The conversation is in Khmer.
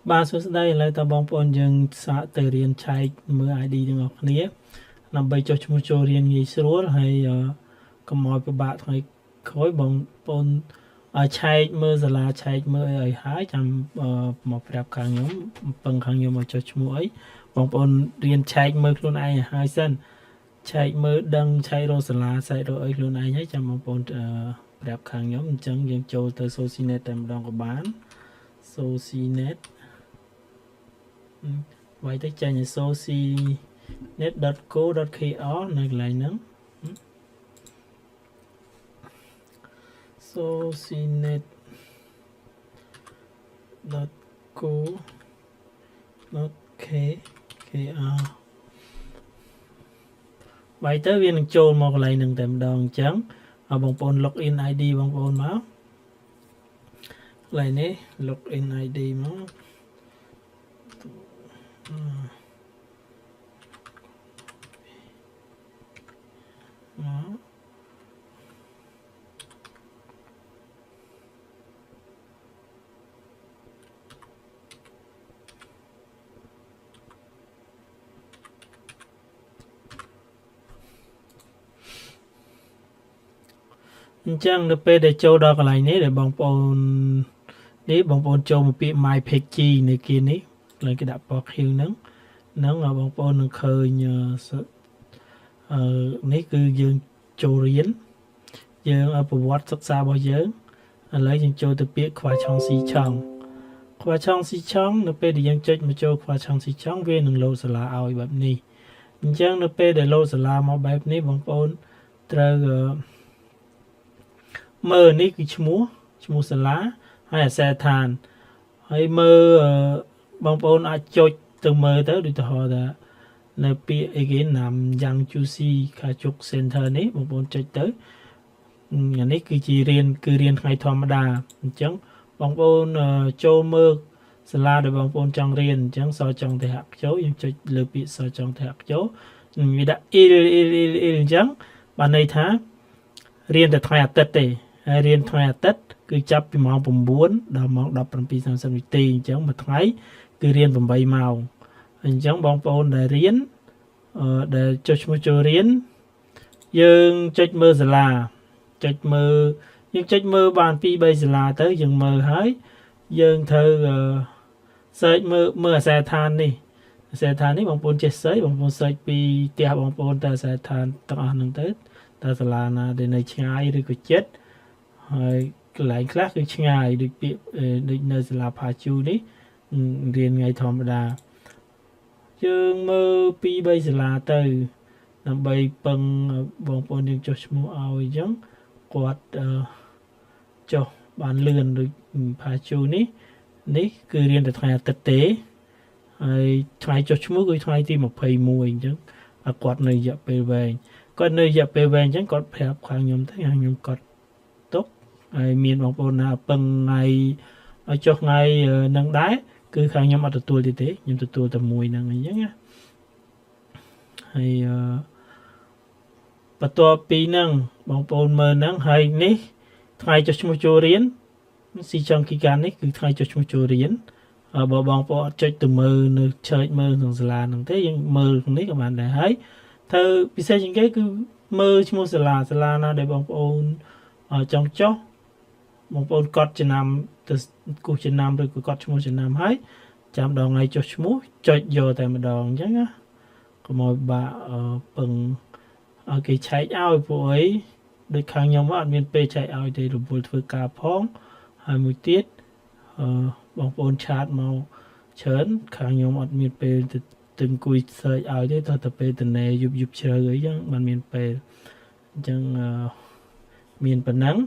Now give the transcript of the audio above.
បាទសួស្តីឥឡូវតើបងប្អូនយើងសាកទៅរៀនឆែកមើល ID ទាំងអស់គ្នាដើម្បីចុះឈ្មោះចូលរៀនងាយស្រួលហើយកុំឲ្យពិបាកថ្ងៃក្រោយបងប្អូនឲ្យឆែកមើលសាលាឆែកមើលអីឲ្យហើយចាំមកប្រាប់ខាងខ្ញុំពឹងខាងខ្ញុំឲ្យចុះឈ្មោះអីបងប្អូនរៀនឆែកមើលខ្លួនឯងឲ្យហើយសិនឆែកមើលដឹងឆែករកសាលាឆែករកអីខ្លួនឯងហើយចាំបងប្អូនប្រាប់ខាងខ្ញុំអញ្ចឹងយើងចូលទៅ Socinet តែម្ដងក៏បាន Socinet វាយទៅចេញឲ្យ socinet.co.kr នៅកន្លែងហ្នឹង socinet.co.kr វាយទៅវានឹងចូលមកកន្លែងហ្នឹងតែម្ដងអញ្ចឹងបងប្អូន log in ID បងប្អូនមកកន្លែងនេះ log in ID មកមកអញ្ចឹងនៅពេលដែលចូលដល់កន្លែងនេះដែលបងប្អូននេះបងប្អូនចូលមកពាក្យ My Page នៅគៀននេះកន្លែងគេដាក់ពណ៌ខៀវហ្នឹងហ្នឹងបងប្អូននឹងឃើញអឺនេះគឺយើងចូលរៀនយើងប្រវត្តិសិក្សារបស់យើងឥឡូវយើងចូលទៅពាក្យខ្វះឆុងស៊ីឆុងខ្វះឆុងស៊ីឆុងនៅពេលដែលយើងចុចមកចូលខ្វះឆុងស៊ីឆុងវានឹងលោតសាលាឲ្យបែបនេះអញ្ចឹងនៅពេលដែលលោតសាលាមកបែបនេះបងប្អូនត្រូវមើលនេះគឺឈ្មោះឈ្មោះសាលាហើយអាសយដ្ឋានហើយមើលបងប្អូនអាចចុចទៅមើលទៅដូចទៅថានៅពាក្យអីគេណាំយ៉ាងជូស៊ីខាជុក Center នេះបងប្អូនចុចទៅអានេះគឺជារៀនគឺរៀនថ្ងៃធម្មតាអញ្ចឹងបងប្អូនចូលមើលសាលាដែលបងប្អូនចង់រៀនអញ្ចឹងសចង់ទៅហាក់ចូលយើងចុចលើពាក្យសចង់ទៅហាក់ចូលវាដាក់អ៊ីលអ៊ីលអ៊ីលអ៊ីលអញ្ចឹងបានន័យថារៀនតែថ្ងៃអាទិត្យទេហើយរៀនថ្ងៃអាទិត្យគឺចាប់ពីម៉ោង9ដល់ម៉ោង17:30នាទីអញ្ចឹងមួយថ្ងៃគឺរៀន8ម៉ោងអញ្ចឹងបងប្អូនដែលរៀនដែលចុះឈ្មោះចូលរៀនយើងចុចមើលសាលាចុចមើលយើងចុចមើលបាន2 3សាលាទៅយើងមើលហើយយើងត្រូវ search មើលមើលអាសយដ្ឋាននេះអាសយដ្ឋាននេះបងប្អូនចេះ search បងប្អូន search ពីផ្ទះបងប្អូនទៅអាសយដ្ឋានទាំងអស់ហ្នឹងទៅតើសាលាណាដែលនៅឆ្ងាយឬក៏ជិតហើយកន្លែងខ្លះគឺឆ្ងាយដូចពាក្យដូចនៅសាលាផាជូនេះរៀនថ្ងៃធម្មតាយើងមើល2 3សាលាទៅដើម្បីពឹងបងប្អូនយើងចុះឈ្មោះឲ្យអញ្ចឹងគាត់ចុះបានលឿនដូចផាជូនេះនេះគឺរៀនតែថ្ងៃអាទិត្យទេហើយថ្ងៃចុះឈ្មោះគឺថ្ងៃទី21អញ្ចឹងគាត់នៅរយៈពេលវែងគាត់នៅរយៈពេលវែងអញ្ចឹងគាត់ប្រាប់ខាងខ្ញុំទៅខាងខ្ញុំគាត់ទុកហើយមានបងប្អូនណាពឹងថ្ងៃឲ្យចុះថ្ងៃនឹងដែរគឺខាងខ្ញុំអត់ទទួលទេខ្ញុំទទួលតែមួយហ្នឹងអញ្ចឹងណាហើយបន្ទាប់ពីហ្នឹងបងប្អូនមើលហ្នឹងហើយនេះថ្ងៃចុះឈ្មោះចូលរៀនស៊ីចង់គីកាននេះគឺថ្ងៃចុះឈ្មោះចូលរៀនបើបងប្អូនអត់ចុចទៅមើលនៅឆើចមើលក្នុងសាលាហ្នឹងទេយើងមើលក្នុងនេះក៏បានដែរហើយធ្វើពិសេសជាងគេគឺមើលឈ្មោះសាលាសាលាណាដែលបងប្អូនចង់ចុះបងប្អូនកត់ចំណាំទៅគូសចំណាំឬក៏កត់ឈ្មោះចំណាំហើយចាំដល់ថ្ងៃចុះឈ្មោះចុចយកតែម្ដងអញ្ចឹងណាកុំឲ្យបាក់ពឹងឲ្យគេឆែកឲ្យពួកអីដូចខាងខ្ញុំអត់មានពេលឆែកឲ្យទេរវល់ធ្វើការផងហើយមួយទៀតអឺបងប្អូន chat មកច្រើនខាងខ្ញុំអត់មានពេលទៅទៅអង្គុយ search ឲ្យទេតើទៅពេលតនេយប់យប់ជ្រៅអីចឹងបានមានពេលអញ្ចឹងមានប៉ុណ្ណឹង